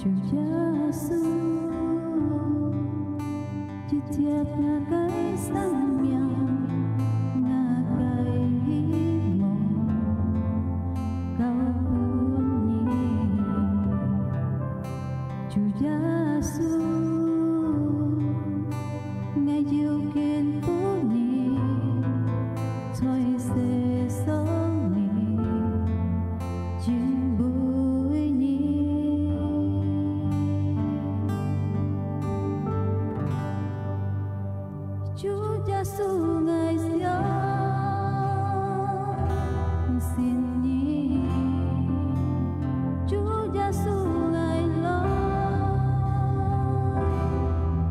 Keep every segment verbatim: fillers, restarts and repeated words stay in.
耶穌，一切𠊎个生命，𠊎个希望，交分你。主耶穌， 𠊎有見過你，在世上你真為你。主耶穌，𠊎相信你。 主耶穌，𠊎來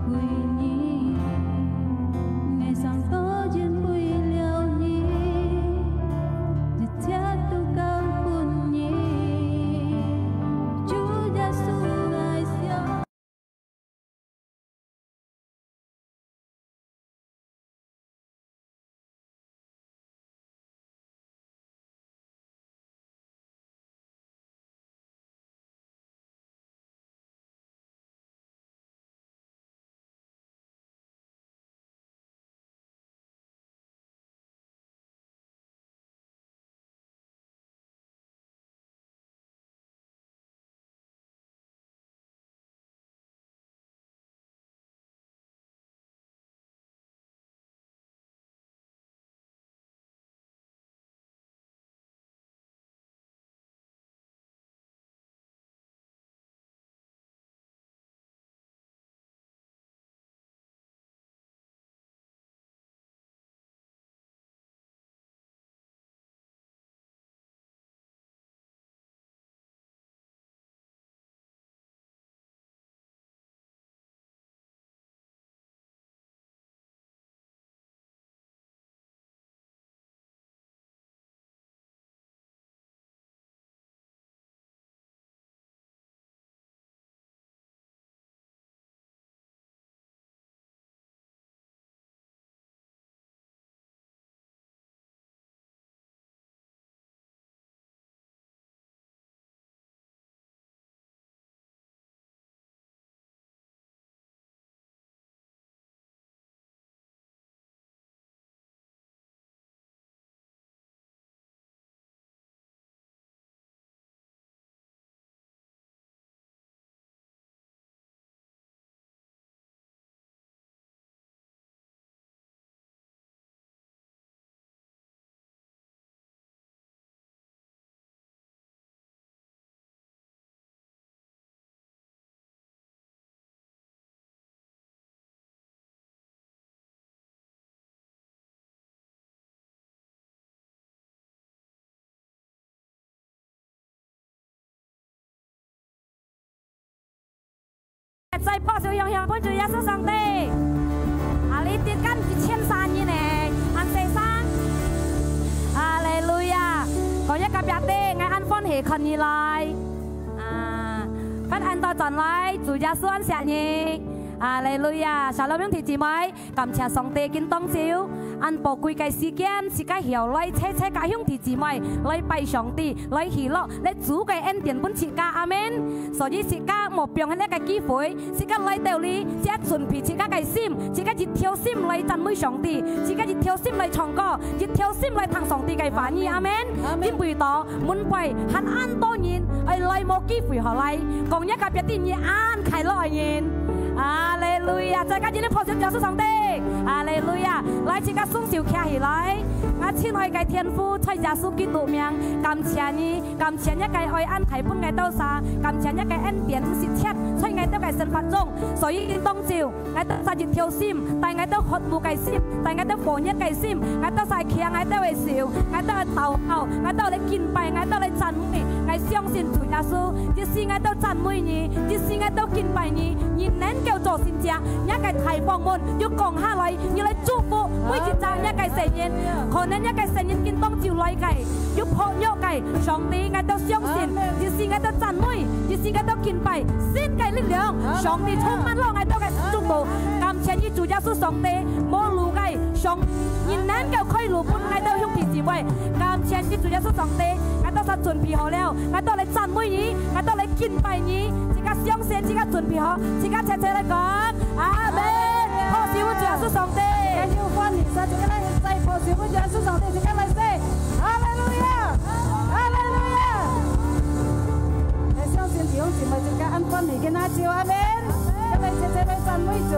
歸你，𠊎生到因為了你，一切都交分你。主耶穌，𠊎相 再拍手響響，分主耶穌上帝。哈利路亞，感謝上帝呢，恁細聲。哈利路亞！講一個別个，𠊎恁歡喜看你來。啊，分恁多轉來，主耶穌恁惜你。哈利路亞！Shalom，兄弟姊妹。 感謝上帝，今當晝，恁寶貴个時間，自家曉來齊齊佮兄弟姊妹來拜上帝，來喜樂，來主个恩典分自家。阿門。所以自家莫放忒這個機會，自家來到這，自家準備自家个心，自家一條心來讚美上帝，自家一條心來唱歌，一條心來聽上帝个話語。阿門。阿門。因為到 門背還恁多人愛來無機會好來，講一個別个你恁快樂个人。哈利路亞！再加一個拍手，耶穌上帝。哈利路亞！來，自家雙手擎起來。𠊎親愛个天父，在耶穌基督名，感謝你，感謝你个愛恁大分𠊎兜儕，感謝你个恩典毋失絕，在𠊎兜个生活中。所以今當晝， 𠊎兜儕一條心，帶𠊎兜渴慕个心，帶𠊎兜火熱个心，𠊎兜儕擎𠊎兜个手，𠊎兜愛禱告，𠊎兜來敬拜，𠊎兜來讚美。𠊎相信主耶穌，一時𠊎兜讚美你，一時𠊎兜敬拜你，你能夠做神蹟，若个大幫門又降下來，你來祝福每一隻若个細人。可能若个細人今當晝來个，有薄弱个，上帝，𠊎兜相信，一時𠊎兜讚美，一時𠊎兜敬拜，新个力量，上帝充滿落𠊎兜个中途。感謝你，主耶穌上帝，無路个，上帝，你能夠開路分𠊎兜兄弟姊妹。感謝你，主耶穌上帝，𠊎兜儕準備好了，𠊎兜來讚美你，𠊎兜來敬拜你。家相信，自家準備好，自家齊齊來講，阿門。拍手分主耶穌上帝。自家有歡喜，所以自家來再拍手分主耶穌上帝，自家來說，哈利路亞，哈利路亞。來，相信弟兄姊妹自家恁歡喜个那就阿門。自家來齊齊來讚美主。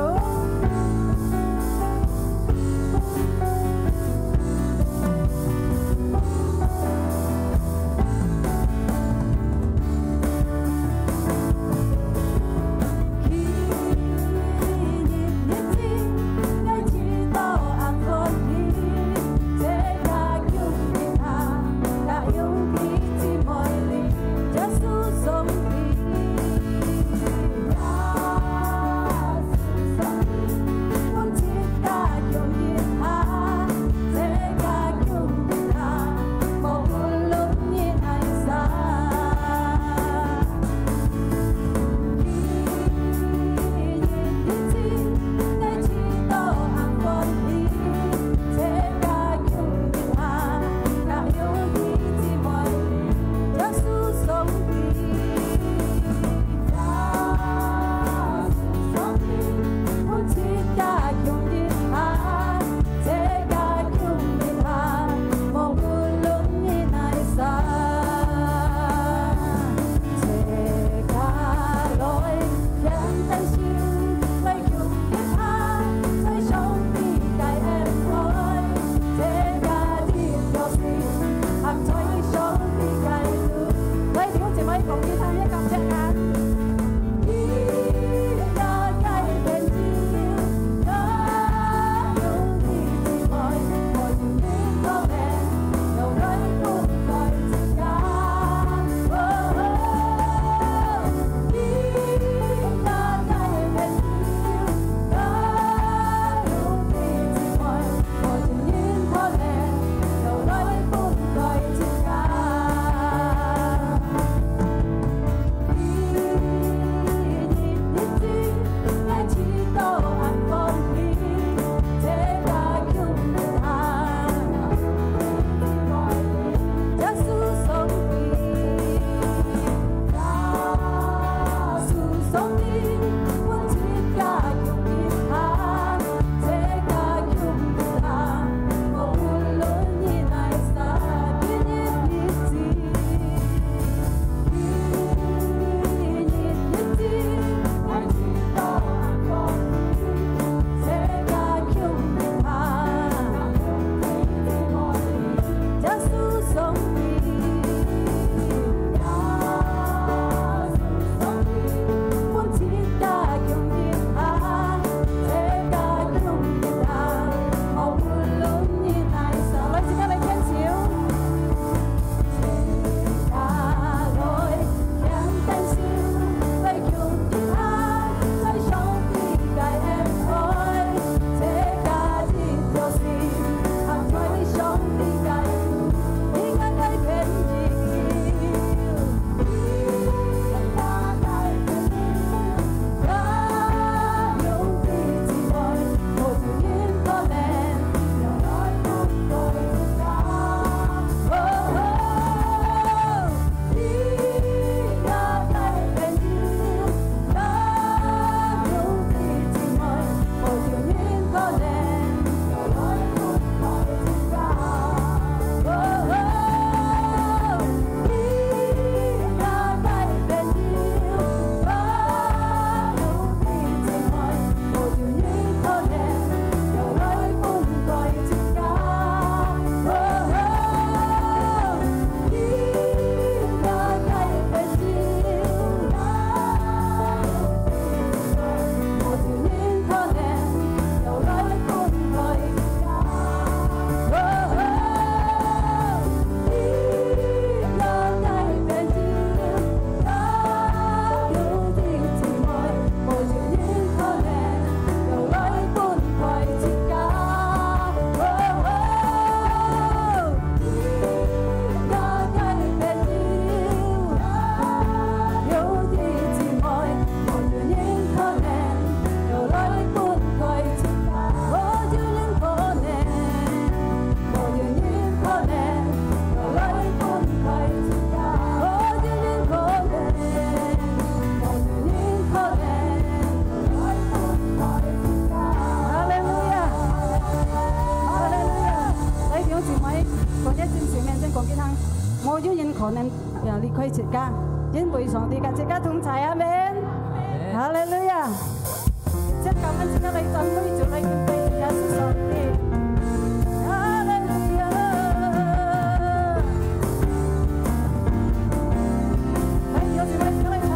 哎，講這真實面前講，今天無有人可能要離開自家，因為上帝佮自家同在，阿門。哈利路亞！這感恩自家來讚美主，來敬拜耶穌上帝。哈利路亞！哎，有請我們一起來唱。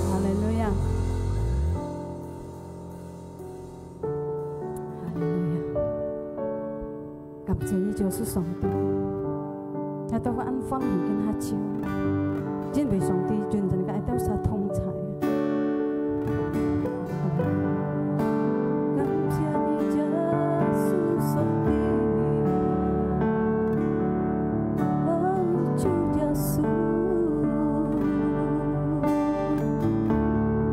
哈利路亞！哈利路亞！感謝你，主耶穌上帝，𠊎兜會恁歡喜跟下唱，因為上帝永遠佮𠊎兜儕同在。感謝你，耶穌上帝，哦，主耶穌。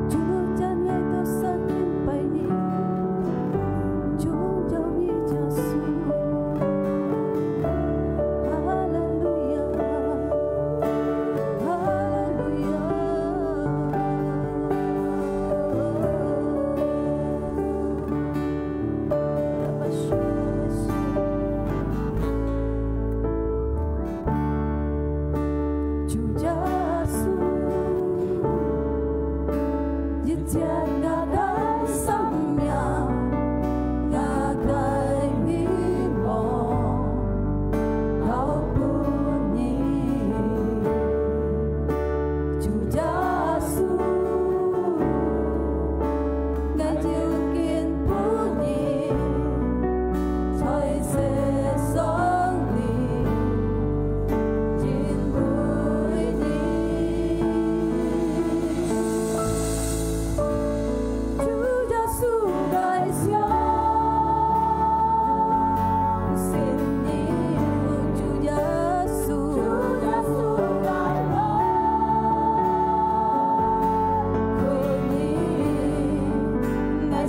主，今𠊎兜儕敬拜你，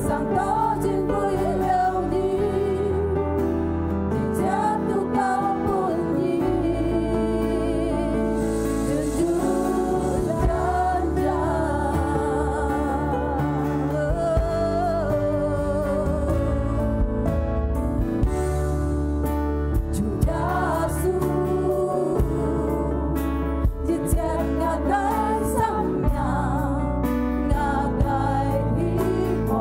上帝真為了你，一切都交分你，真主真正。主耶穌， 一切𠊎个生命，𠊎个希望，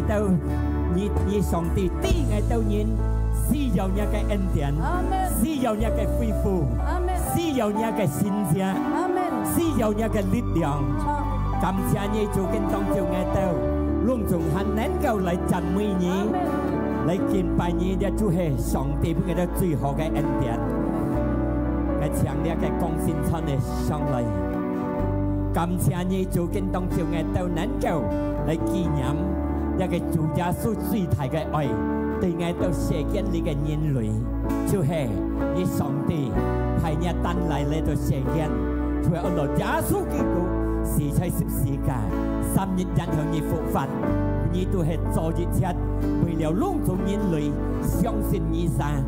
到你，你上帝知𠊎兜人需要若个恩典，阿門。需要若个恢復，阿門。需要若个神蹟，阿門。需要若个力量。好。感謝你，主，今當晝𠊎兜攏總還能夠來讚美你，阿門。來敬拜你，這就係上帝分𠊎兜最好个恩典。𠊎請這个光聖餐个上來。 感謝你，主，今當晝𠊎兜能夠來紀念這个主耶穌最大个愛，對𠊎兜世間裡个人類，就係你上帝派若單來來到世間，就係安到耶穌基督死在十字架，三日然後你復活，你都係做一切，為了攏總人類相信你儕，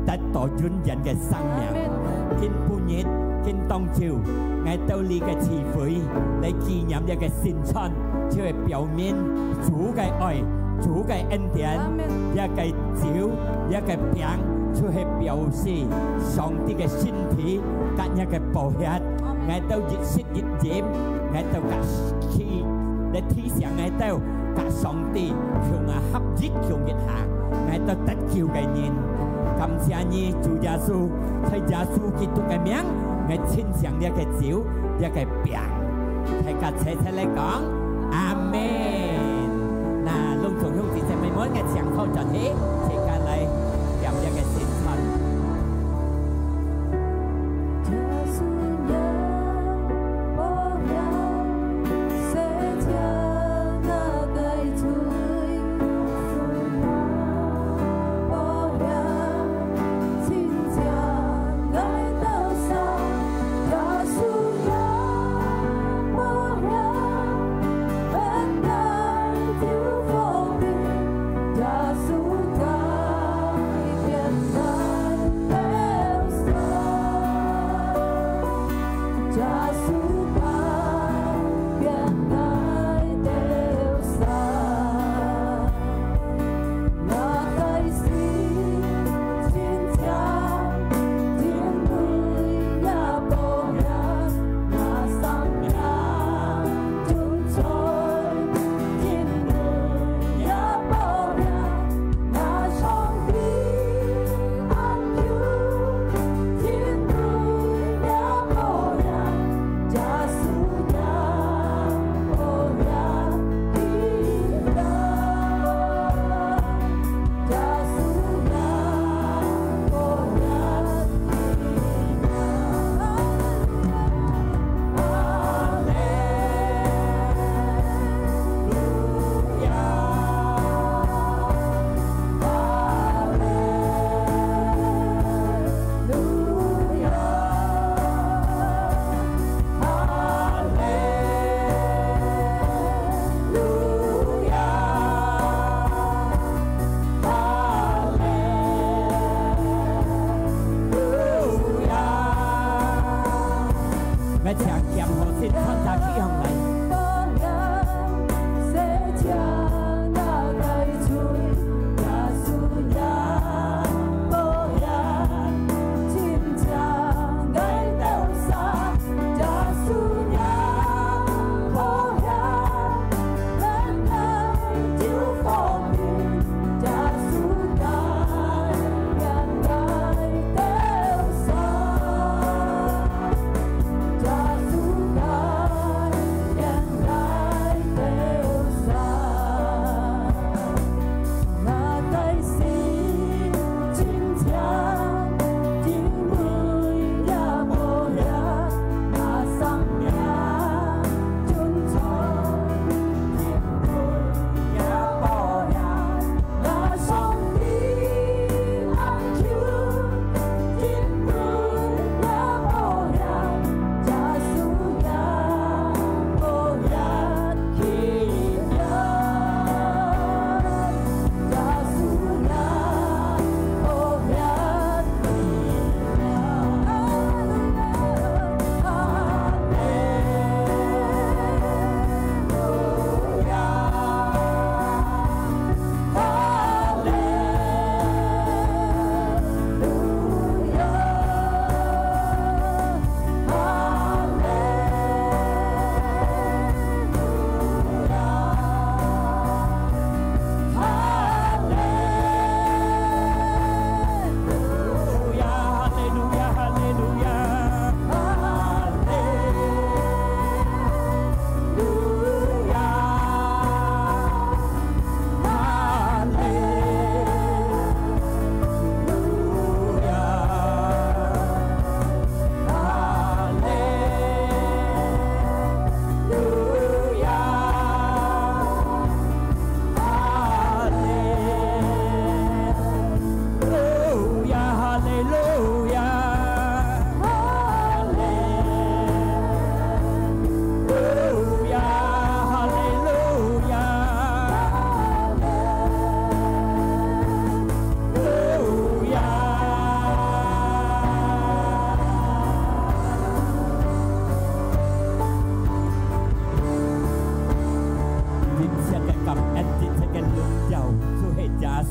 得到永遠个生命。阿門。今晡日，今當晝，𠊎兜這个聚會來紀念這个聖餐，就係表明主个愛，主个恩典。阿門。這个酒，這个餅，就係表示上帝个身體，佮若个寶血。阿門。𠊎兜一食一飲，𠊎兜佮去，來提醒𠊎兜，佮上帝共下合一共一下，𠊎兜得救个人。感謝你，主耶穌，在耶穌基督个名，𠊎清醒這个酒，這个餅。大家齊齊來講，阿門。那攏總兄弟姊妹們，𠊎請坐轉去，齊家來點這个聖餐。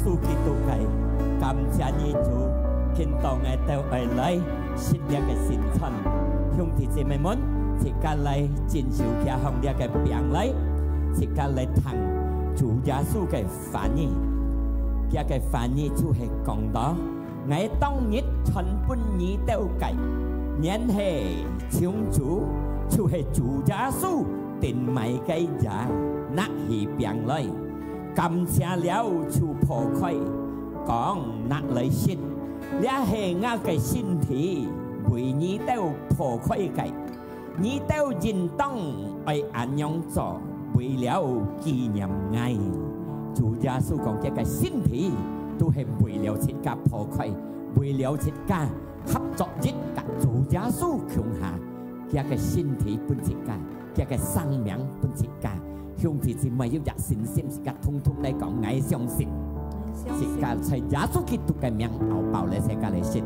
主基督个，感謝你主，今到𠊎兜愛來食這个聖餐。兄弟姊妹們，自家來遵守佢項這个餅來，自家來聽主耶穌个話語。佢个話語就係講到：「𠊎當日傳分你兜个，原係從主，就係主耶穌定賣个夜，拿起餅來，感謝了就擘開，講：拿來食，這係𠊎个身體，為你兜擘開个。」 你兜應當愛恁樣做，為了紀念𠊎。主耶穌講，佢个身體都係為了自家擘開，為了自家合作一，佮主耶穌共下，佢个身體分自家，佢个生命分自家。兄弟姊妹，有隻信心，自家通通來講，𠊎相信。自家在耶穌基督个名，後包來，自家來食。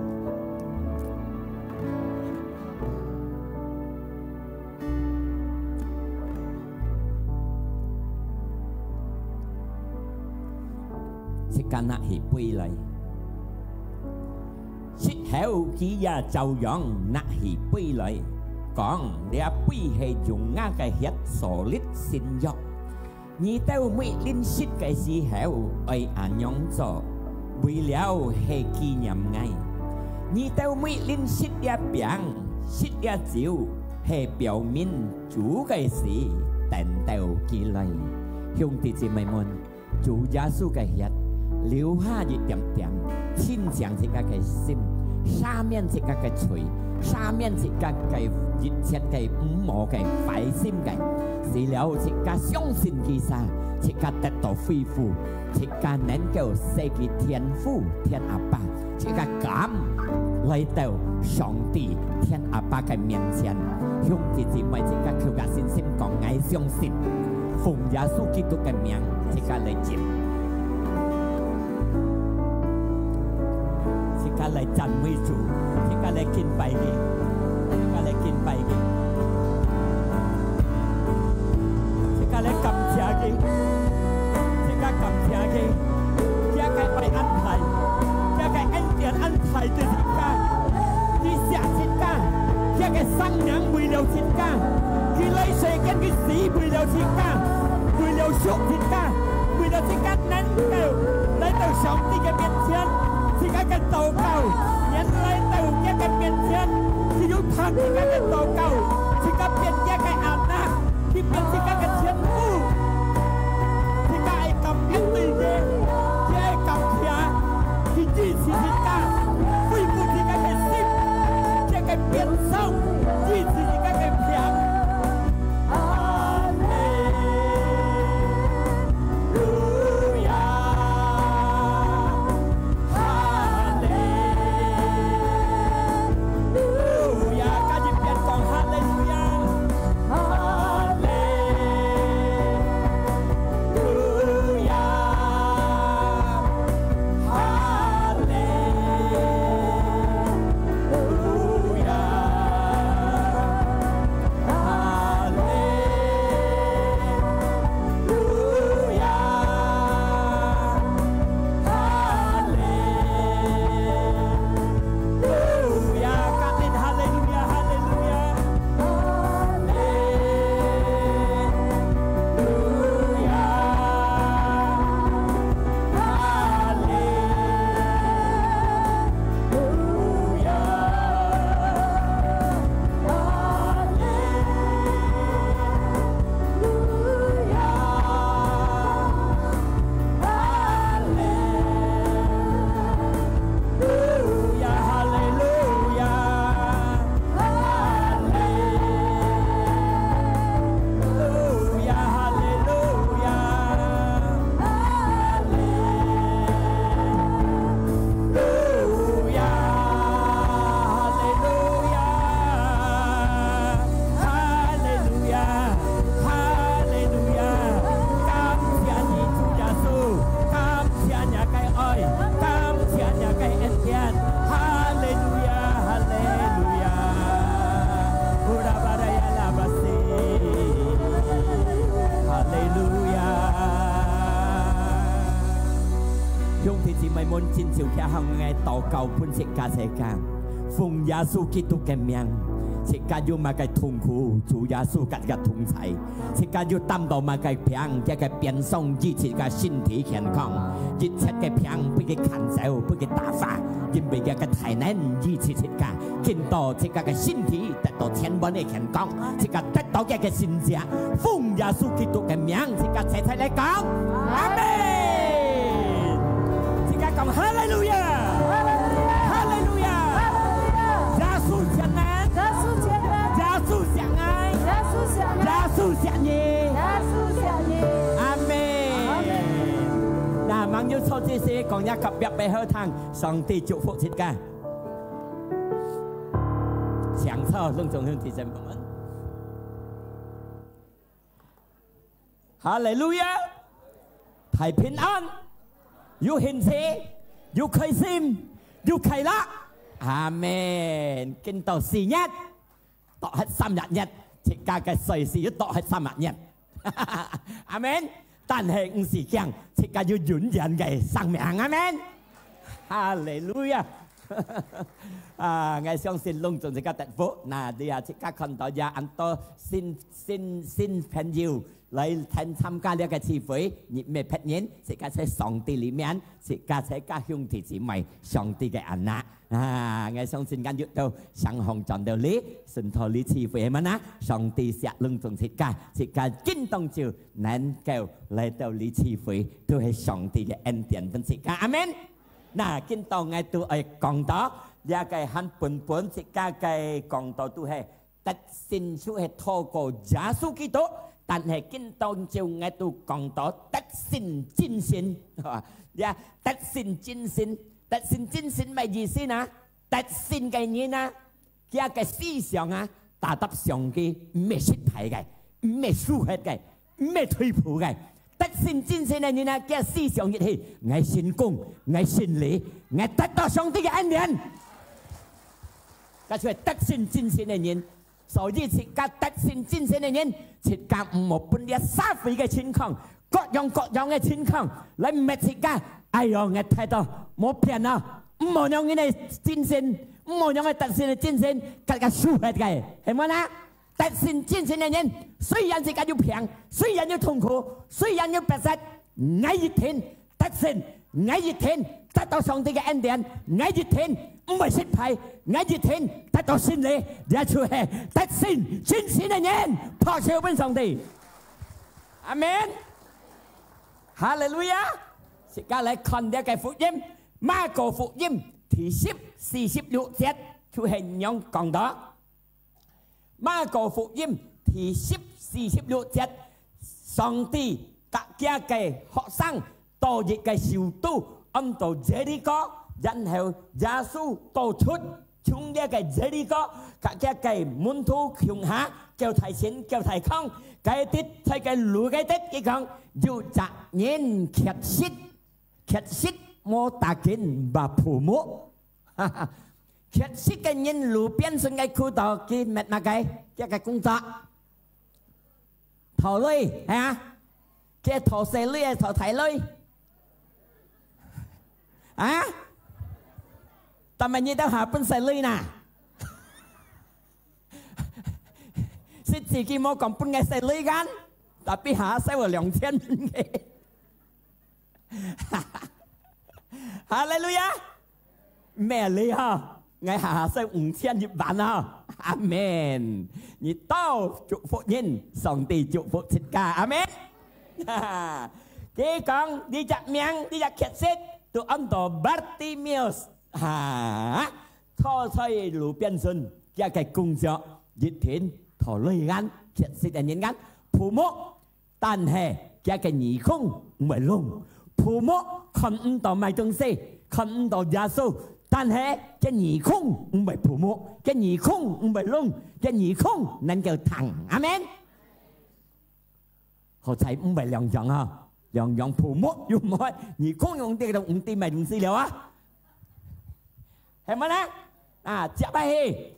自家拿起杯來。食後，佢也照樣拿起杯來，講：這杯係用𠊎个血所立新約。 你兜每臨食个時候，愛恁樣做，為了係紀念𠊎。你兜每臨食這餅，食這酒，係表明主个死，等到佢來。兄弟姊妹們，主耶穌个血流下一點點，清淨自家个心，赦免自家个罪，赦免自家个一切个毋好个壞心个。 死了，自家相信佢儕，自家得到恢復，自家能夠踅去天父、天阿爸，自家敢來到上帝、天阿爸个面前。兄弟姊妹，自家求个信心講，𠊎相信，奉耶穌基督个名，自家來接。 自家來讚美主，自家來敬拜佢，自家來敬拜佢，自家來感謝佢，自家感謝佢，佢个愛恁大，佢个恩典恁大對自家，佢惜自家，佢个生命為了自家，佢來世間佢死為了自家，為了贖自家，為了自家 能夠來到上帝个面前，自家个禱告，人來到佢个面前，佢有聽自家个禱告，自家變佢个anak，佢變自家个天父，自家愛感恩對佢，佢愛感謝，佢支持自家，恢復自家个心，佢个變相，支持自家个病。 哈利路亞，哈利路亞，加一遍講哈利路亞，哈利路亞，哈利路亞。兄弟姊妹們，今晝這下𠊎禱告分自家世界，奉耶穌基督个名，自家有麼个痛苦，主耶穌佮自家同在。自家有擔到麼个病，佢个鞭傷醫治自家身體健康，一切个病分佢趕走，分佢打發，因為佢个大能醫治自家。今到自家个身體得到全完个健康，自家得到佢个神蹟，奉耶穌基督个名，自家齊齊來講，阿門。自家講哈利路亞，哈利路亞，哈利路亞，哈利路亞。耶穌全能，耶穌全能，耶穌惜𠊎，耶穌惜𠊎，耶穌惜你，耶穌惜你。阿門。阿門。那，吂有坐之時，講一下隔壁个好聽，上帝祝福自家。請坐，攏總兄弟姊妹們。哈利路亞！大平安，有興趣，有開心，有快樂。阿門。今到四月，到忒三日日，自家个歲數又到忒三日日。阿門。但係毋使驚，自家有永遠个生命。阿門。哈利路亞！啊，𠊎相信攏總自家得福。那，這下自家看到也恁多新，新，新朋友來參，參加這个聚會，你毋係別人，自家在上帝裡面，自家在家兄弟姊妹，上帝个anak。啊，𠊎相信今日到上行轉到這，順道這聚會係麼个呢？上帝惜攏總自家，自家今當晝能夠來到這聚會，都係上帝个恩典分自家。阿門。那，今到𠊎都愛講到，這个還本本自家个講道都係得勝，就係透過耶穌基督，但係今當晝𠊎都講到得勝精神。這得勝精神，得勝精神麼个意思呢？得勝个人啊，佢个思想啊，踏踏上去，毋會失敗个，毋會輸忒个，毋會退步个。得勝精神个人啊，佢思想一起，𠊎成功，𠊎勝利，𠊎得到上帝个恩典。該就係得勝精神个人。所以自家得勝精神个人，自家毋好分這社會个情況，各樣各樣个情況來搣自家。哎喲，𠊎態度無變啊！毋好恁樣个精神，毋好恁樣个得勝个精神，甲甲輸忒个，係無啦？得勝精神个人，雖然自家有病，雖然有痛苦，雖然有逼迫，𠊎一定得勝，𠊎一定得到上帝个恩典，𠊎一定毋會失敗，𠊎一定得到勝利。這就係得勝精神个人，拍手分上帝。阿門。哈利路亞！自家來看這个福音，馬可福音第十四十六節，就係恁樣講到。 馬可福音第十四十六節，上帝甲佢个學生到一个首都，安到耶利哥，然後耶穌到出，從這个耶利哥，甲佢个門徒共下，交代先，交代講，該日在个路个日，佢講，有隻人缺失，缺失無打緊，話父母。 缺失个人路邊脣个苦道，佢搣麼个？佢个工作，討鐳，係啊？佢討細鐳，討大鐳？啊？但係你兜下分細鐳呐？實際佢無講分个細鐳kan，tapi下細有兩千分个。 哈利路亞！毋係你哈，𠊎下下使五千一萬啊！阿門！你兜祝福人，上帝祝福自家，阿門！佢講，你隻名，你隻缺失，都安到Bartimeus，哈，坐在路邊脣，佢个工作，一天討鐳kan，缺失个人kan，父母， 但係佢个耳空毋會聾，父母看毋到麼東西，看毋到耶穌，但係佢耳空毋會父母，佢耳空毋會聾，佢耳空能夠聽。阿門。好彩毋會兩樣啊，兩樣父母又毋會，耳空用得到毋知麼東西了啊。係無呢？啊，接下去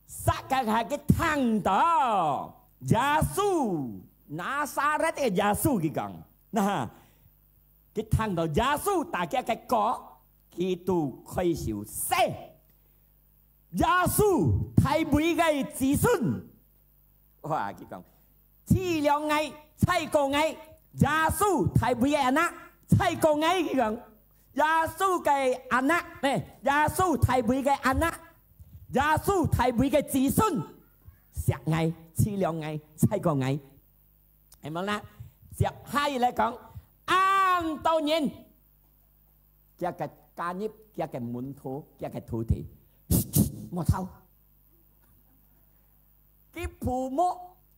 ，Sakaria佢聽到耶穌，拿撒勒个耶穌，佢講，那，佢聽到耶穌打佢个歌，佢就開始洗。耶穌大衛个子孫，哇！佢講，飼養𠊎、照顧𠊎，耶穌大衛个anak，照顧𠊎。佢講，耶穌个anak，呢，耶穌大衛个anak，耶穌大衛个子孫，惜𠊎、飼養𠊎、照顧𠊎。 係無啦？接下來講，恁多人，佢个加入，佢个門徒，佢个徒弟，莫吵。佢父母，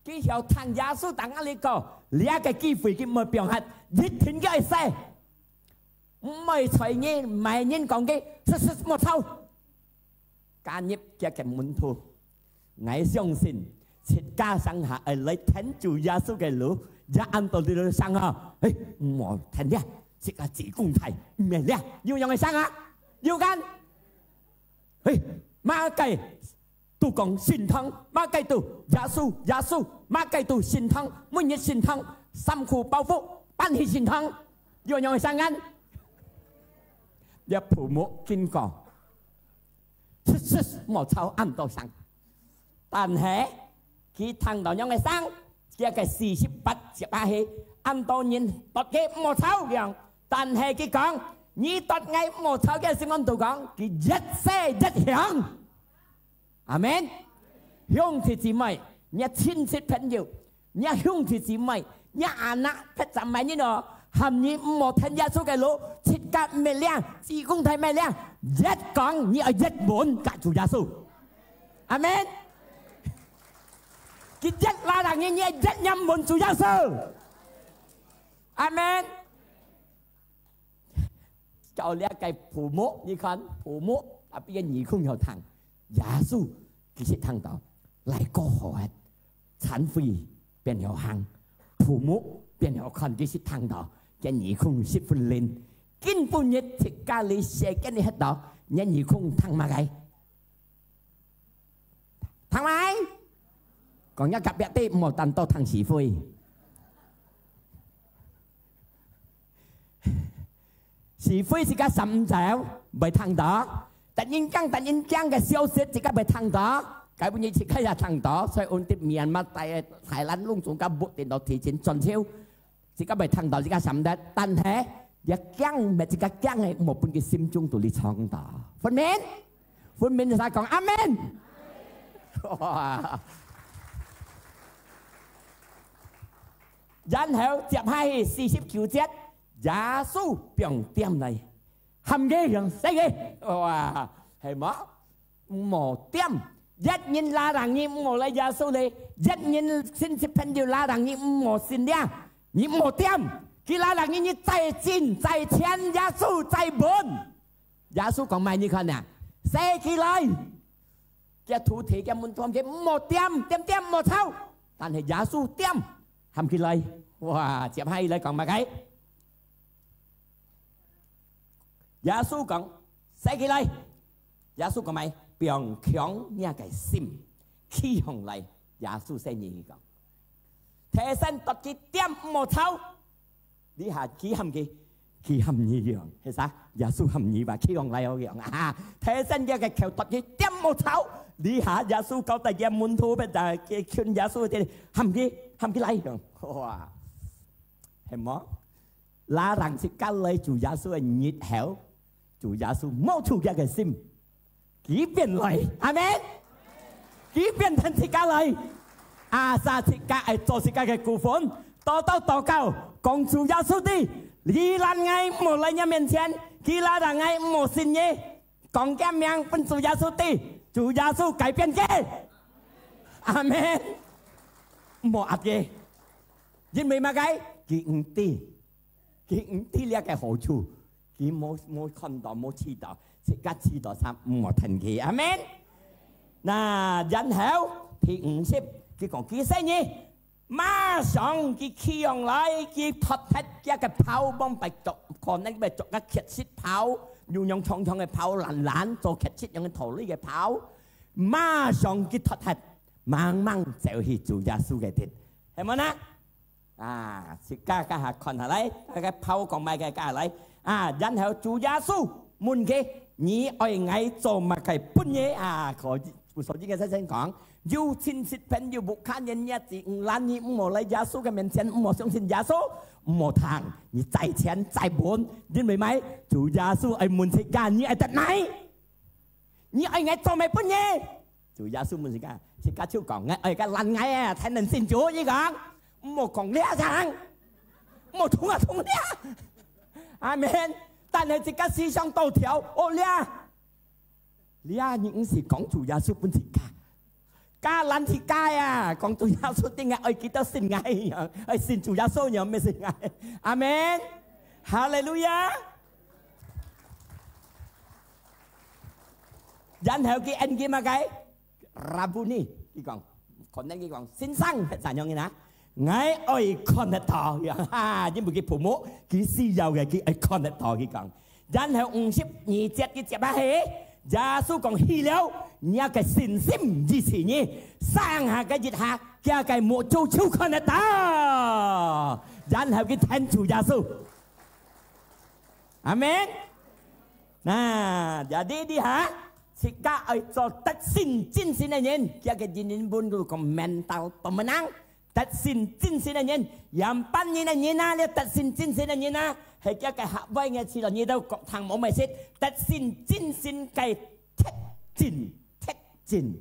佢曉聽耶穌當下哩講，這个機會佢毋會放忒，一定佢愛洗。毋會在意麼人講佢，莫吵。 加入佢个門徒。𠊎相信，自家上下愛來跈主耶穌个路，也恁多哩上下，誒，莫跈了，自家自公大，毋免了，有樣个上下，有kan？誒，麼个都講聖堂，麼个都耶穌，耶穌，麼个都聖堂，每日聖堂，衫褲包袱，搬去聖堂，有樣个上下。這父母經過。 切切，莫吵恁多聲。但係，佢聽到樣个聲，佢个四十八節啊係，恁多人跈佢莫吵樣。但係佢講，你跈𠊎莫吵个時，𠊎都講，佢越洗越香。阿門。兄弟姊妹，你个親戚朋友， 若兄弟姊妹，若anak，別站埋你哦，喊你毋好跈耶穌个路，自家毋係領，子公大毋係領，越講你愛越穩甲主耶穌。阿門。佢越拉人，你愛越黏穩主耶穌。阿門。 教這个父母，你看，父母，tapi个耳空有聽，耶穌佢識聽到，拉過河个，殘廢變有行，父母變有看，佢識聽到，个耳空識訓練，今晡日自家哩世間哩歇到，你耳空聽麼个？ 聽來，講若隔壁个，莫單獨聽是非。是非自家閃毋走，毋會聽到。突然間，突然間个消息，自家毋會聽到。該本日自家也聽到，所以阮在Myanmar大个Thailand攏總个屋頂到提前轉手。 自家毋會聽到，自家閃得，但係，這驚，毋係自家驚个，莫分佢心中肚裡藏到。分明？分明就講阿門。哇！然後接下去四十九節，耶穌放膽來，喊佢，用洗佢。哇，係無？ 毋好恬。一人拉人，你毋好來耶穌咧；一人親戚朋友拉人，你毋好信了，你毋好恬。佢拉人，你，你再進、再牽耶穌、再問。耶穌講麼个你看啊？洗佢來！佢徒弟、佢門徒喊佢毋好恬，恬恬毋好吵。但係耶穌恬，喊佢來。哇！接下來講麼个？ 耶穌講：「洗佢來！」耶穌講：「放強若个心，企䟘來！」耶穌先講：「頭先跈佢恬毋好吵，這下佢喊佢，佢喊你樣，係啥？耶穌喊你吧，企䟘來好樣啊！頭先這个口跈佢恬毋好吵，這下耶穌交代佢門徒，佢勸耶穌个，喊佢，喊佢來樣。」哇，係無？ 拉人自家來主耶穌个日後，主耶穌摸著佢个心，佢便來。阿門。佢便跈自家來。Asal自家愛做自家个股份，多多禱告，講主耶穌知，佢拉𠊎毋好來若面前，佢拉人𠊎毋好信你，講厥名分主耶穌知，主耶穌改變佢。阿門。毋好壓佢，因為麼个？佢毋知。 佢毋知這个好處，佢無，無看到，無試到，自家試到才毋好跈佢。阿門。那然後第五十，佢講：「佢洗你！」馬上佢企䟘來，佢脫忒厥个袍，往擺著，可能愛著个缺失袍，有樣長長个袍，爛爛，做缺失樣个道理个袍。馬上佢脫忒，猛猛走去主耶穌个趯，係無呢？啊，自家該下看下來，該个炮講麼个該下來。啊，然後主耶穌問佢：「你愛𠊎做麼个分你？」啊，可，所以个先生講，有親戚朋友、屋下人也是毋攔你，毋好來耶穌个面前，毋好相信耶穌，毋好聽，你再錢再問，因為麼个？主耶穌愛問自家，你愛得麼个？ 你愛𠊎做麼个分你？主耶穌問自家，自家就講：「𠊎愛个攔𠊎啊，才能信主。」佢講：「毋好講這樣，毋好通啊通這。」阿門。但係自家思想倒調，哦，這，這你毋係講主耶穌分自家，加攔自家呀，講主耶穌定个愛幾多信𠊎樣，愛信主耶穌樣，毋係信𠊎。阿門。哈利路亞。 然後佢應佢麼个？Rabuni，佢講，可能佢講：「先生，係怎樣个啊？𠊎愛看得到。」哈，因為佢父母，佢需要个，佢愛看得到，佢講。然後五十二節佢接下去，耶穌講：「去了，你个信心醫治你。」上下个一下，佢个目珠就看得到。然後佢聽主耶穌。 阿門。那，jadi你哈，自家愛做得勝精神个人，佢个英文本都講mental pemenang。得勝精神个人，仰般形个人啊，這得勝精神个人啊，係佢个客話个詞咯，你都講聽無咩識。得勝精神个特徵，特徵。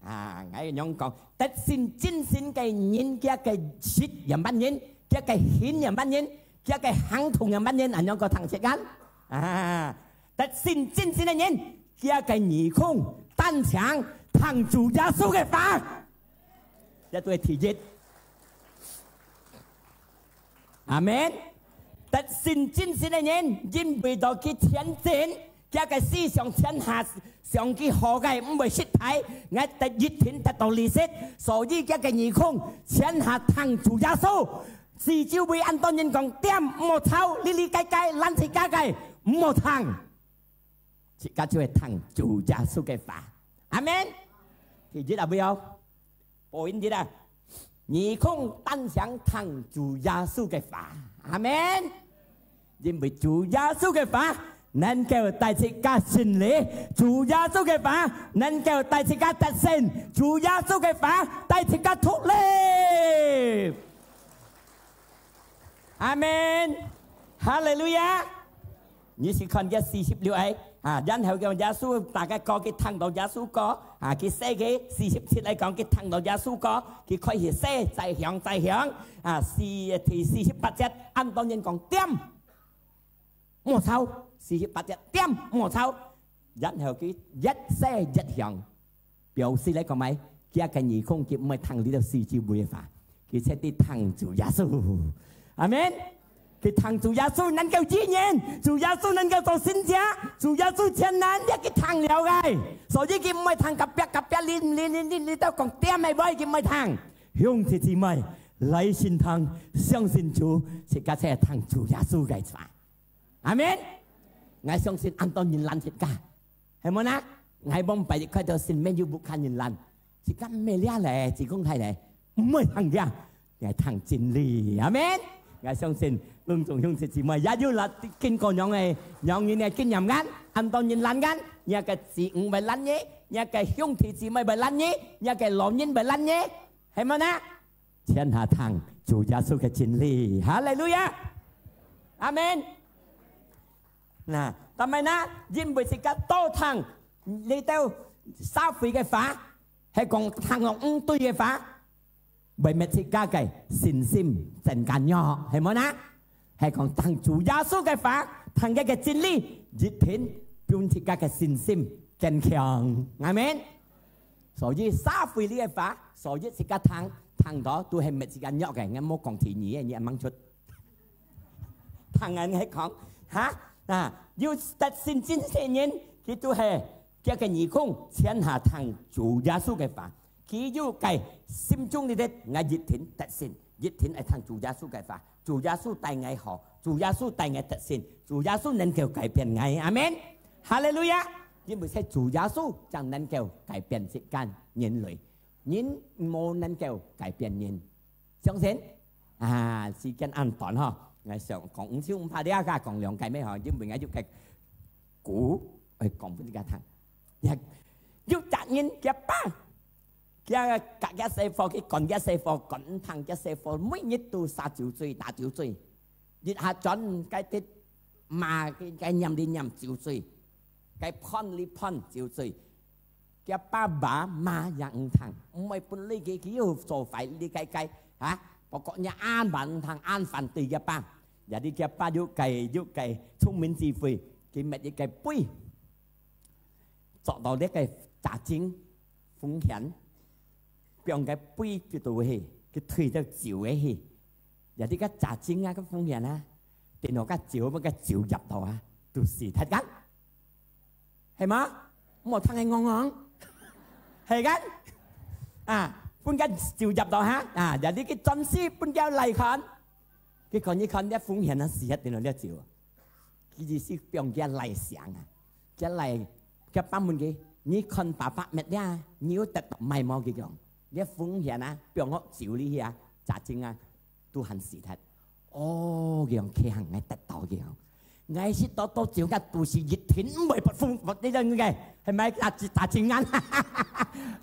啊，𠊎仰講，得勝精神个人，佢个實仰般形，佢个行仰般形，佢个行動仰般形，恁樣个聽識間。啊，得勝精神个人，佢个耳空單淨聽主耶穌个話。這都係第一。 阿門。得勝精神个人，因為到佢前進，佢个思想天下上佢好个，毋會失敗，𠊎得一定得到利息，所以佢个耳空全下聽主耶穌。四周圍恁多人講：「恬，毋好吵，哩哩該該，攔自家个，毋好聽。」自家就會聽主耶穌个話。阿門。第一啊，會哦。 point一啊，耳空單淨聽主耶穌个話。阿門。因為主耶穌个話能夠帶自家勝利，主耶穌个話能夠帶自家得勝，主耶穌个話帶自家脫離。阿門。哈利路亞。 你試看這四十六个，啊，然後講耶穌，大家講佢聽到耶穌歌，啊，佢寫个四十七來講，佢聽到耶穌歌，佢開始寫，再響，再響，啊，四，第四十八節，恁多人講：「恬，毋好吵。」四十八節，恬，毋好吵。然後佢越寫越響。 表示來講，麼个？佢个耳空佢毋會聽這兜四周圍个話，佢徹底聽主耶穌。阿門。佢聽主耶穌能夠醫人，主耶穌能夠做神蹟，主耶穌全能，這佢聽了个。所以佢毋會聽隔壁，隔壁，你，你，你，你，你都講恬个話，佢毋會聽。兄弟姊妹，來聖堂，相信主，自家才聽主耶穌个話。 阿門。𠊎相信恁多人攔自家，係無呢？𠊎往擺一開到神明有屋下人攔，自家毋係這咧，自公太咧，毋會聽這，𠊎聽真理。阿門。𠊎相信攏總兄弟姊妹也有啦，經過樣个，樣人个經驗間，恁多人攔間，若个子女會攔你，若个兄弟姊妹會攔你，若个老人會攔你，係無呢？ 全下聽主耶穌个真理。哈利路亞！阿門。那，但係呢，因為自家多聽這兜社會个話，係講聽落毋對个話，會搣自家个信心增加弱，係無呢？係講聽主耶穌个話，聽佢个真理，一定分自家个信心增強。阿門。 所以社會裡个話，所以自家聽，聽到都係搣自家弱个，𠊎無講第二个，你毋好出。聽人係講，哈，啊，有得勝精神个人，佢都係佢个耳空全下聽主耶穌个話，佢有个心中裡个，𠊎一定得勝，一定愛聽主耶穌个話。 主耶穌帶𠊎好，主耶穌帶𠊎得勝，主耶穌能夠改變𠊎。阿門。哈利路亞！因為係主耶穌正能夠改變世間人類，人無能夠改變人。相信？啊，時間恁短吼，𠊎想講毋少毋怕，這下講兩個咩吼，因為𠊎有個古，愛講分大家聽。有隻人佢爸，佢佮佢細伙去趕佢細伙，趕毋聽佢細伙，每日都耍酒醉，打酒醉。一下轉該啲罵佢，該念哩念酒醉，該判哩判酒醉。 佢爸爸罵也毋聽，毋會分你佢，佢又做壞你該該，哈？Pokoknya恁罵毋聽，恁反對佢爸。Jadi佢爸有個有個聰明智慧，佢搣一個杯，捉到這個查證風險，放該杯去到去，佢推到酒个去。Jadi該查證啊，該風險啊，等到該酒，該酒入到啊，都死忒个。 係無？莫聽佢戇戇，係个？啊，分佢酒入到哈，啊，jadi佢轉世分佢倈看，佢看一看，這風險啊，死忒定了這酒。佢意思放佢倈醒啊，佢倈，佢爸問佢：「你看爸爸搣了，你有得到麼無？」佢講：「這風險啊，放學酒裡去啊，查證啊，都還死忒。」 哦，佢講：「慶幸𠊎得到。」佢講：「𠊎識到到酒个都是一定毋會不付，不，你个，係毋係？打，打情眼，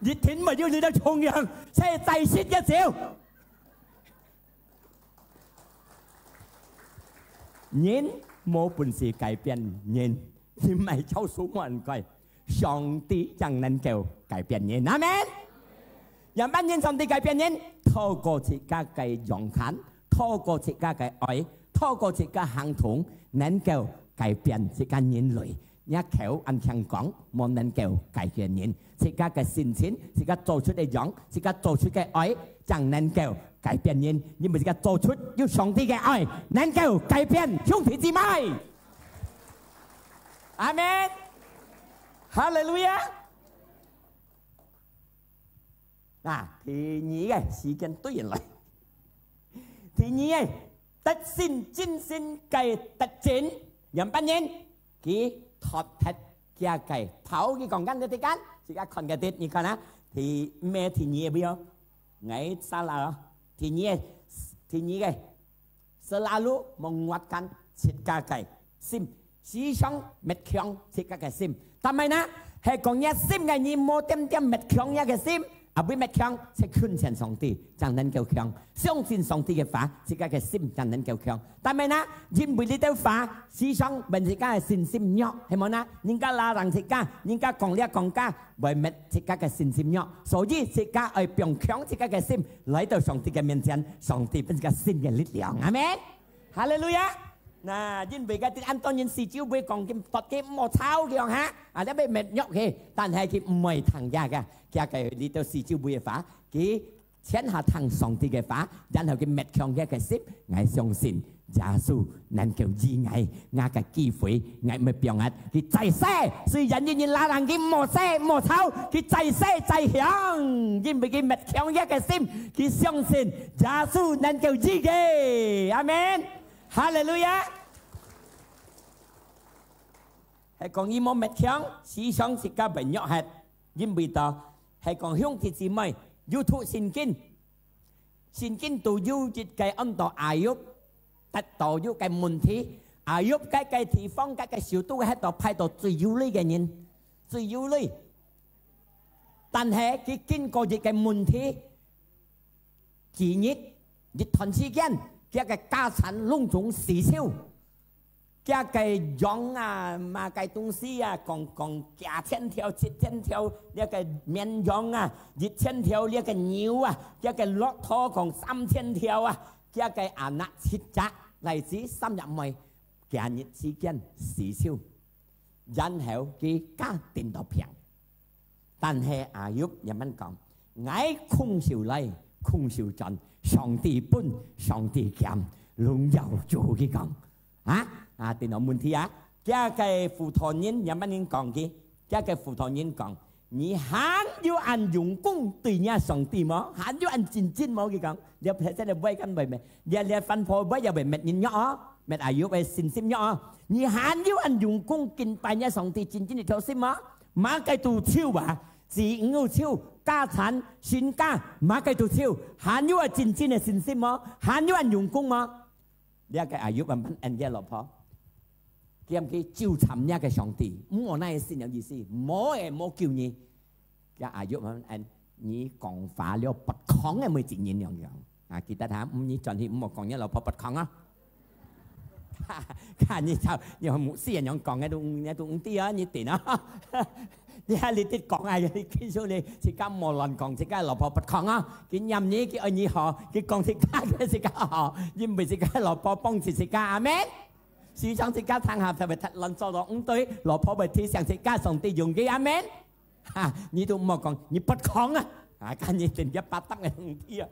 一定毋會有你个重樣，係再食个酒。」人無本事改變人，你莫教書無人改，上帝正能夠改變人。阿門。 仰般形上帝改變人？透過自家个勇敢，透過自家个愛，透過自家行動，能夠改變自家人類。若口恁聽講，無能夠改變人。自家个性情，自家做出个樣，自家做出个愛，正能夠改變人。因為自家做出有上帝个愛，能夠改變兄弟姊妹。阿門。哈利路亞。 啊，第二个，時間對人來。第二个，得勝精神个特徵，仰般形？佢脫忒佢个頭，佢講緊个時間，自家看个的，你看啊，第，毋係第二个，毋係哦，𠊎salah哦。第二个，第二个， selalu menguatkan自家个心，時常搣強自家个心。但係呢，係講若心个人無點點搣強若个心，啊，會搣強，係近前上帝，正能夠強。相信上帝个話，自家个心正能夠強。但係呢，因為這兜話，時常分自家个信心弱，係無呢？人家larang自家，人家講這講該，會搣自家个信心弱。所以自家愛放強自家个心，來到上帝个面前，上帝分自家新个力量。阿門。 哈利路亞！那因為該兜恁多人四周圍講佢，搭佢毋好吵佢樣哈，啊，這邊搣弱佢，但係佢毋會聽這个，佢个這兜四周圍个話，佢全下聽上帝个話，然後佢搣強佢个心。𠊎相信耶穌能夠醫𠊎，𠊎个機會，𠊎毋會放忒。佢再洗，雖然有人larang佢毋好洗、毋好吵，佢再洗再響，因為佢搣強佢个心，佢相信耶穌能夠醫佢。阿門。 哈利路亞！係講佢無搣強，時常自家會弱忒，因為到係講兄弟姊妹，有讀聖經，聖經都有一個安到Ayub，得到有個問題，Ayub該個地方，該個首都係到排到最有利个人，最有利。但係佢經過一個問題， 幾日，一段時間，佢个家產攏總死燒。佢个羊啊，麼个東西啊，講，講幾千條、七千條，這個綿羊啊，一千條，這個牛啊，佢个駱駝講三千條啊，佢个anak七隻，倈子三隻妹，幾日時間死燒。 然後佢家庭到平。但係Ayub仰般講：「𠊎空手來，空手轉，上帝分，上帝減，榮耀主。」佢講，啊，啊，等到問題啊，佢个輔導人仰般人講佢，佢个輔導人講：「你還有恁用功對若上帝無？還有恁認真無？」佢講，這，這，這會敢會搣，這，這番婆會也會搣人弱哦。 搣Ayub个信心弱哦。你還有恁用功敬拜若上帝真正一條心嗎？麼个都臭啊，只有臭，家產、身家，麼个都走，還有恁真正个信心無？還有恁用功無？這个Ayub慢慢恁个老婆，佢喊佢糾纏這个上帝，毋好那个信仰意思，無个無救你。這Ayub慢慢恁，你講話了不空个每一人樣樣。啊，記得哈，毋，你轉去毋好講你老婆不空啊。 看你吵，你和牧師人樣講个都，你都毋知啊，你定啊。你還你得講啊，你繼續你自家莫亂講，自家老婆不空啊。佢念你，佢愛你好，佢講自家个自家好，因為自家老婆幫助自家，阿門。時常自家聽下，特別亂做到毋對，老婆會提醒自家，上帝用佢，阿門。哈，你都莫講，你不空啊，啊，看你定一巴掌个問題啊。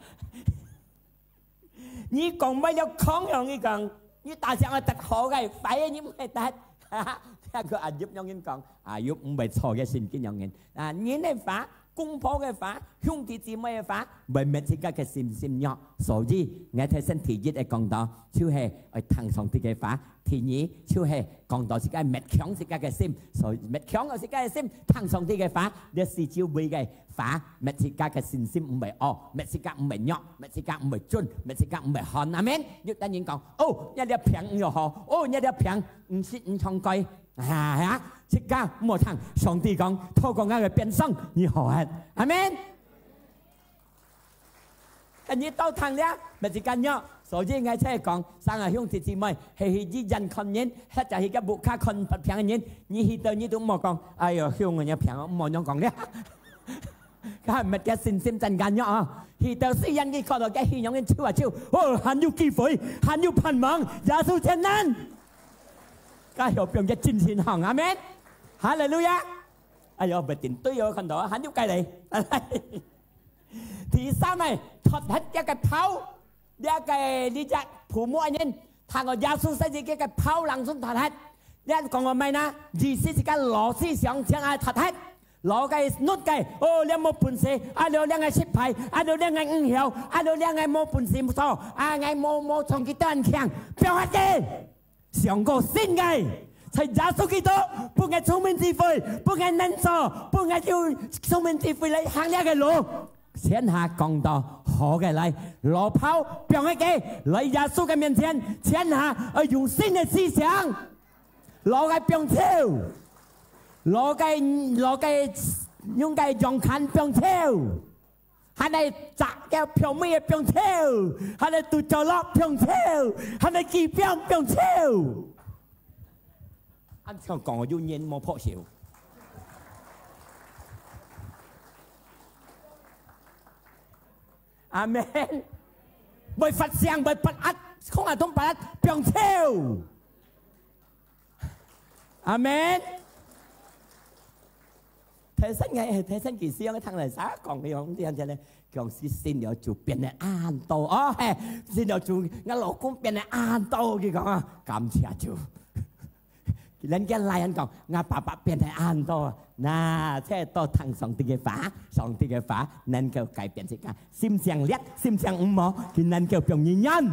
你講毋會了空樣，你講，你打想愛得好个，壞个你毋會得。這个Ayub樣人講，Ayub毋會錯个聖經樣人。啊，人个話，公婆个話，兄弟姊妹个話，會滅自家个信心弱。所以，𠊎頭先第一个講到，就係愛聽上帝个話。第二，就係講到自家滅強自家个心。所以，滅強自家个心，聽上帝个話，這四周圍个 話，搣自家个信心毋會哦，搣自家毋會弱，搣自家毋會準，搣自家毋會寒。阿門。有等人講，哦，你這病毋要好，哦，你這病毋食毋通改。啊，自家毋好聽，上帝講，透過𠊎个鞭傷，你好啊。阿門。 你到聽了，乜自家弱。所以𠊎才講，生啊兄弟姊妹，係去醫院看人，或者去个屋下看發病个人，你去到你都莫講，哎喲，兄啊，你病啊，莫樣講了。佢乜个信心真緊弱啊！去到雖然你看到个戲樣人笑啊笑，哦，還有機會，還有盼望，耶穌全能。該有病个真心行，阿門。哈利路亞！哎喲，不定對哦，看到啊，還有个咧。第三呢，脫忒這个袍，這个這隻泡沫个人，通過耶穌使佢个袍冷sun脫忒。你講个麼呢？意思係个老思想全愛脫忒，老个、老个，哦，這無本事，啊，這个失敗，啊，這个毋曉，啊，這个無本事做，啊，𠊎無、無像佢恁強，放忒佢。 想過新个，在耶穌基督，分𠊎聰明智慧，分𠊎能做，分𠊎有聰明智慧來行這个路。全下講到好个來，老袍放忒佢，來耶穌个面前，全下愛用新个思想，老个放走，老个、老个用个樣看放走。 還係摘个放尾个放走，還係拄著落放走，還係佢放放走。恁樣講，有人無拍手。阿門。會發聲，會發壓，空下通發壓，放走。 阿門。頭先𠊎，頭先佢使用个聽來，啥講个用，這樣子呢，講是信了主變得恁多哦，嘿，信了主，𠊎老公變得恁多，佢講啊，感謝主。人家來人講，𠊎爸爸變得恁多，那，這都聽上帝个話，上帝个話能夠改變自家，心想烈，心想毋好，佢能夠變人。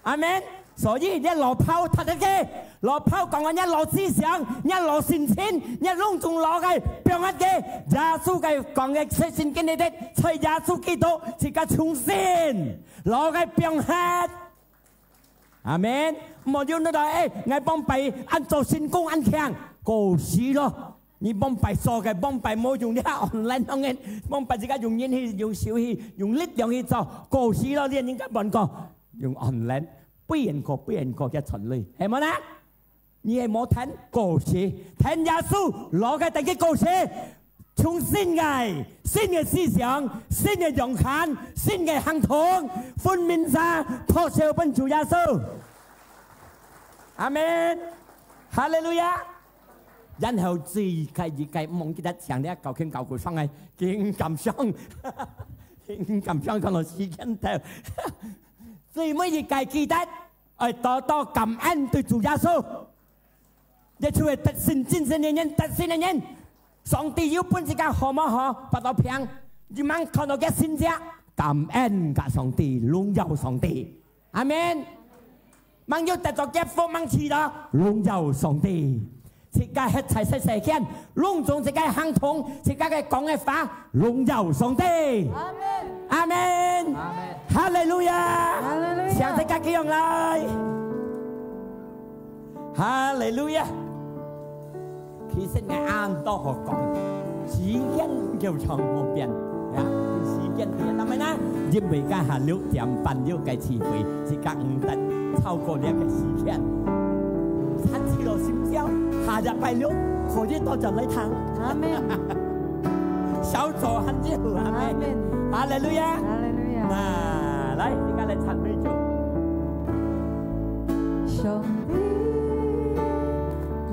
阿門。所以，你老炮脫忒佢，老炮講个，你老思想，你老心情，你攏總老个，放忒佢。耶穌个講个，聖經裡底，在耶穌基督自家重新，老个放忒。阿門。莫有那个，哎，𠊎幫拜，恁做成功恁強，過時咯。你幫拜所个，幫拜無用，你online當然，幫拜自家用人去，用手去，用力量去做，過時咯，你人家問過。 用online，不然過，不然過，佢賺鐳，係無呢？你係無聽故事，聽耶穌，老个等佢故事，從新个，新个思想，新个樣看，新个行動，分明晒，托手分主耶穌。阿門。哈利路亞。然後最个一个，毋記得請你搞緊搞古上来，緊感想，緊感想，看到時間到。 最尾一个記得，愛多多感恩對主耶穌。這就係得勝、真正个人、得勝个人。上帝有分自家好無好，發到病，你吂看到佢神蹟，感恩甲上帝，榮耀上帝。阿門。吂有得到祝福，吂祈禱，榮耀上帝。自家歇在世間，攏總自家行動，自家个講个話，榮耀上帝。阿門。阿門。阿門。哈利路亞。哈利路亞。請自家企起來。哈利路亞。其實𠊎恁多好講，時間就長無變，呀，時間變，但係呢，因為今下六點半有个聚會，自家毋得超過這个時間。 三七六心焦，下禮拜六可以到這來聽。阿門。小組還有，阿門。阿門。哈利路亞。哈利路亞。那，來，自家來唱這首。上帝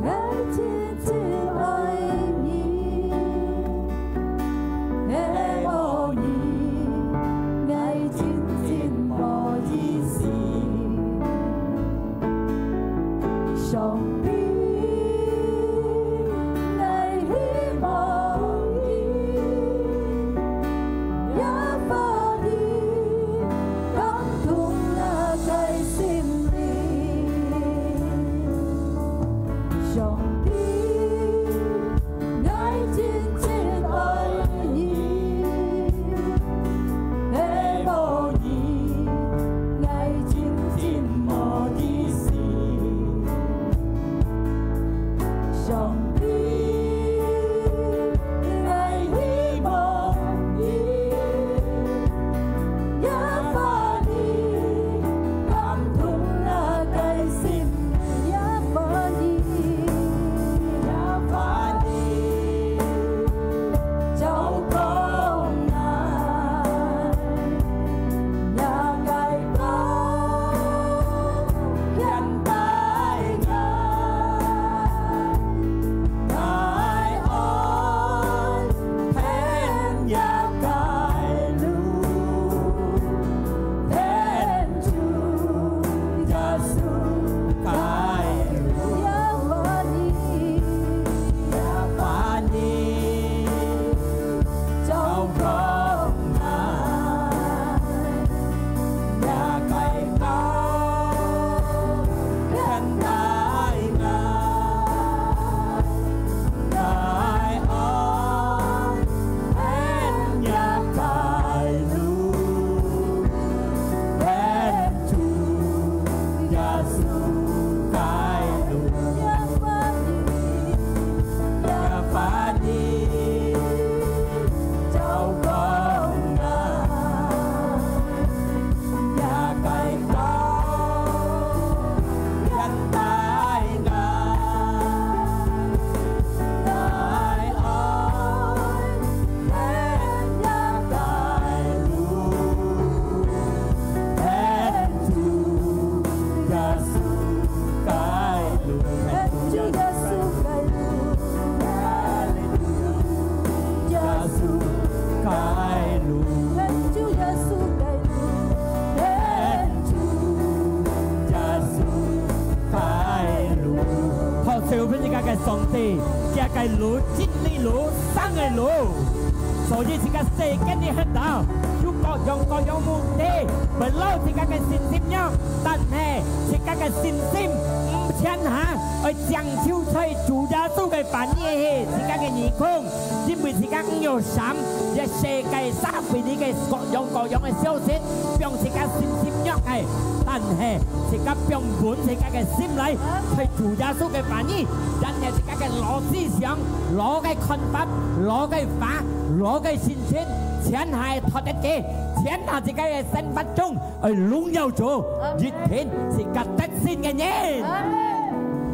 ，𠊎真真愛你，係無你，𠊎真真無意思。 上帝，𠊎希望你，耶和華你，感動𠊎个心靈。上帝， 𠊎真真愛你，係無你，𠊎真真無意思。上帝，𠊎希望你，耶和華你，感動𠊎个心。 耶和華你，耶和華你，照光𠊎，若个光，牽帶𠊎，𠊎愛 天若个路，天主耶穌个路。耶和華你，耶和華你，照光𠊎，若个光，牽帶𠊎。 𠊎愛天若个路，天主耶穌个路。耶和華你，照光𠊎，若个光，牽帶𠊎。 𠊎愛天若个路，天主耶穌个路，天主耶穌个路，哈利路亞，耶穌个路，天主耶穌个路，天主耶穌个路。好，最後分自家个上帝，佢个路 真理路，生个路。所以自家世間裡歇到，有各樣各樣問題，會摎自家个信心弱，但係自家个信心毋偏下，愛將就在主耶穌个話語，自家个耳空，因為自家毋有閃，這世界社會裡个各樣各樣个消息，放自家信心弱个，但係自家放穩自家个心來，在主耶穌个話語，然後自家个老思想 老个看法，老个話，老个心情，全下脫得个，全下自家个生活中，愛榮耀主，阿門。一定自家得勝个人。阿門。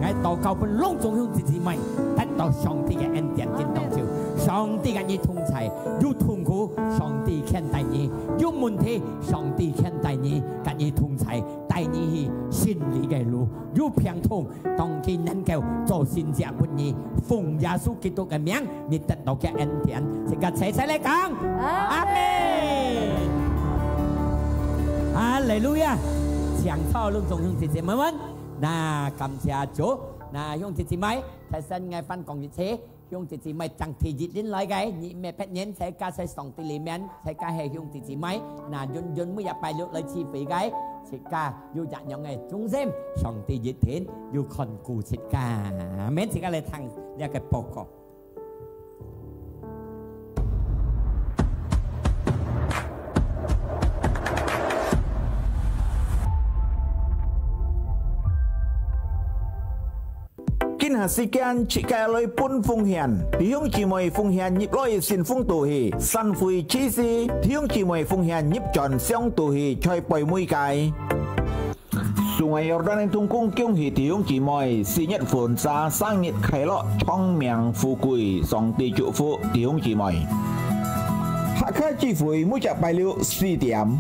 𠊎禱告分攏總兄弟姊妹得到上帝个恩典跟幫助，阿門。上帝跟你同在，有痛苦，上帝牽帶你，有問題，上帝牽帶你，跟你同在，帶你去勝利个路，有病痛， 當佢能夠做神蹟分你，奉耶穌基督个名，你得到个恩典。自家齊齊來講，阿門。阿門。哈利路亞！請坐，攏總兄弟姊妹們。那感謝主，那兄弟姊妹，大聲𠊎翻講一次。 兄弟姊妹，當第一輪來个，你毋係別人，自家在上帝裡面，自家係兄弟姊妹。那，永遠每一拜六來聚會个，自家有這樣个忠心，上帝一定有看顧自家。阿們，自家來聽這个報告。 今下時間，自家來分奉獻。弟兄姊妹奉獻入來信封肚去，散會之時，弟兄姊妹奉獻入轉箱肚去，在背尾个。送愛Yordan个同工恭喜弟兄姊妹，四月份生日快樂，長命富貴，上帝祝福弟兄姊妹。客家聚會每隻拜六四點。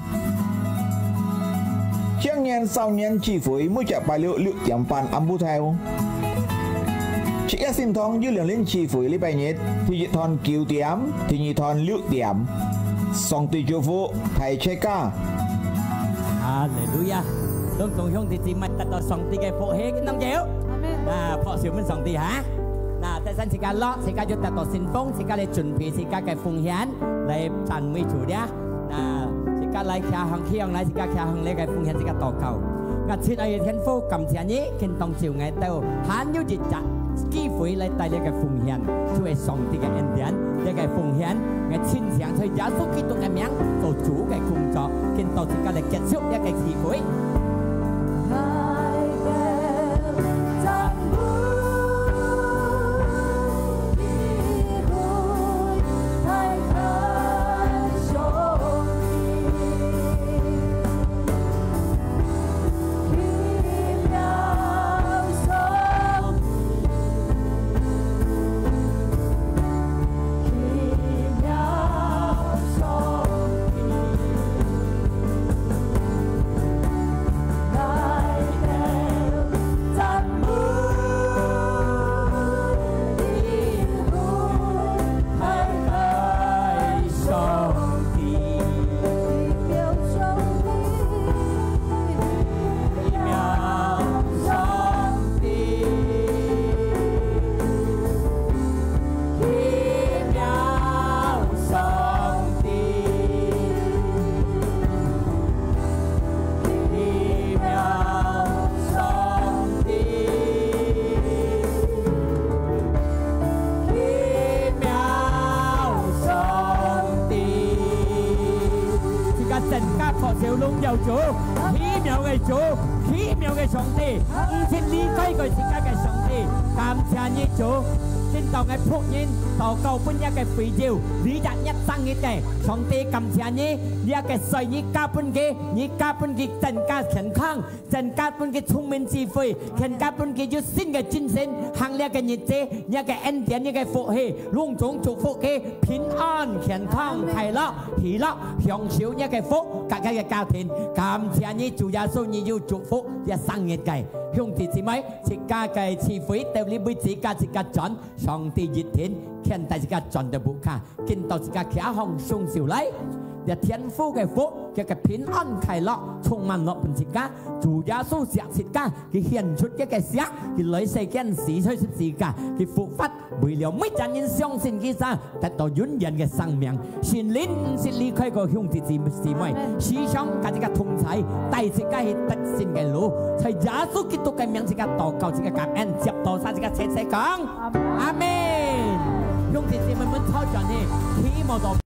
青年少年聚會每隻拜六六點半暗晡頭。自家聖堂有兩輪聚會，禮拜日，第一堂九點，第二堂六點。上帝祝福大自家。哈利路亞！攏總兄弟姊妹得到上帝个福氣，跟當久。阿們。那拍手分上帝哈。那第三自家落，自家就得到信封，自家來準備自家个奉獻，來讚美主了。 那自家來徛項，徛項來，自家徛項來，个奉獻，自家禱告。𠊎親愛个天父，感謝你，今當晝𠊎兜還有一隻機會來帶這个奉獻，就係上帝个恩典，這个奉獻，𠊎親像在耶穌基督个名做主个工作，今到自家來結束這个聚會。 自家真个拍手榮耀主，奇妙个主，奇妙个上帝，毋曾離開過自家个上帝。感謝你主，今到𠊎僕人禱告分這个會友，為著你生日个，上帝感謝你，這个歲你加分佢，你加分佢增加健康， 增加分佢聰明智慧，增加分佢有新个精神，行這个日子，這个恩典，這个福氣，攏總祝福佢平安、健康、快樂、喜樂，享受這个福，佮佢个家庭。感謝你，主耶穌，你有祝福這生日个兄弟姊妹，自家个聚會到這位，自家自家轉，上帝一定牽帶自家轉到屋下。 今到自家徛項雙手來，這天父个福，佢个平安快樂，充滿落分自家。主耶穌惜自家，佢獻出佢个血，佢來世間死在十字架，佢復活，為了每隻人相信佢个，得到永遠个生命。聖靈毋識離開過兄弟姊妹，時常佮自家同在，帶自家去得勝个路。在耶穌基督个名，自家禱告，自家感恩，接到晒自家切切講，阿們。兄弟姊妹們，操轉去，起舞到